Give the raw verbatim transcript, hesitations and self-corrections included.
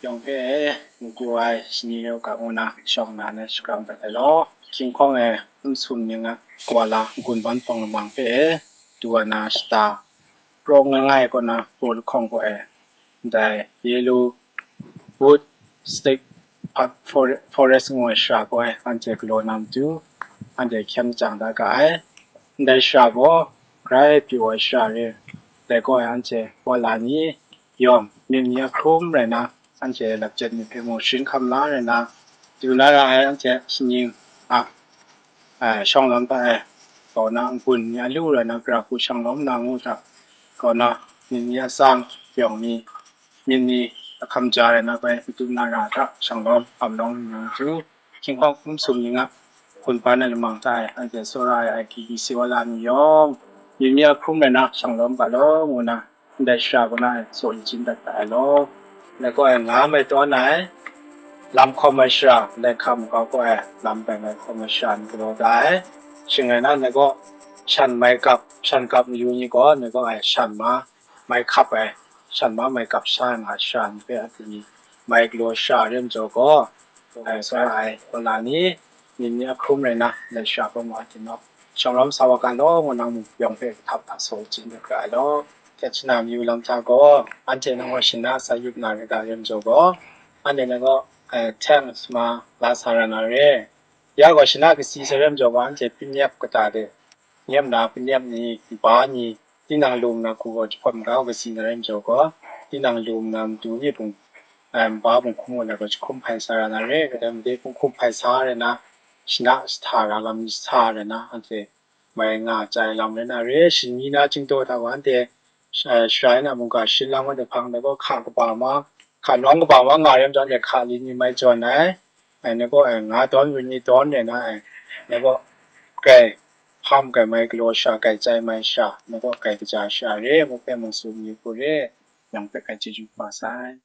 Yawng hpe e, n-gu ai shani yawng ga ngu na shawng na na shakram dat ai law, hkying hkawng e n sum ning a kawa la n-gun ban hpawng lamang hpe e, du ai na shata, prawng langai kaw na paw lahkawng kaw e, ndai Yellow Wood State Park Fore- Forest ngu ai shara kaw e, anhte galaw na matu, anhte hkyen machyang da ga ai. Ndai shara gaw, grai pyaw ai shara re, dai kaw e anhte wa la ni, yawng myit ni a hkrum rai na, anhte lapjet ni hpe mung sharin hkam la rai na, du na ra ai anhte shaning a, a, shawng lawm hta e, kaw na n-gun ni a lu rai na, gara hku shang lawm na ngu hta, kaw na myit ni a tsang, yawng ni, myit ni a hkam ja rai na, bai matu na ra hta shang lawm, hkam lawm ni ngu tu, hkying hkawng hkum sum ning a hkun ban ai lamang hta e, anhte tsawra ai, ai hkyi hkyi si wa la ni yawng, myit ni a hkrum rai na shang lawm ga law ngu na, ndai shara kaw na e, saw nchin dat ga ai law. Ndai kaw e nga mai tawn ai, lam hkawm ai shara, ndai hkam kau kaw e, lam bai mai hkawm ai shara ni galaw da ai. Shing rai na, ndai kaw shan mai gap, shan gap mayu ni gaw, ndai kaw e shan ma mai hkap ai, shan ma mai gap sha ai nga shara ni hpe a hte ni mai galaw shara re majaw gaw, ai, tsawra ai, wa la ni, myit ni a hkrum rai na, ndai shara kaw ma a hte naw, shawng lawm sa wa ga law, ngu na mung yawng hpe kahtap hta saw nchin dat ga ai law. Hkyen shana mayu lam hta gaw, anhte nang gaw shana sa yup na re ga re majaw gaw, anhte nang gaw, eh, thanks ma la sa ra na re. Ya gaw shana kasi sai re majaw gaw, anhte pinyap kata de, nyap na pinyap ni, nba ni, tinang lum na hku gaw jahpawt mara u kasi na rai majaw gaw, tinang lum na matu ni hpung, eh, nba hpung hkum gaw na gaw jahkum hpai sa ra na re, kadai made hpung hkum hpai sa rai na, shana sahta ra lam ni sa rai na, anhte mai nga chye ai lam rai na re, shani na chingdaw hta gaw anhte, eh, sharai na mungga shi lang wa de hpang, dai gaw hka kaba ma, hka nawng kaba ma nga re majaw, anhte hka li ni mai jawn ai, ai, ngai gaw, ai, nga dawn wi ni dawn re na, ai, ngai gaw, kai hpam kai mai galaw sha, kai chye mai sha, ngai gaw kai kaja sha re, ngu hpe mung tsun yu hku re, nang hpe kai chyeju kaba sai.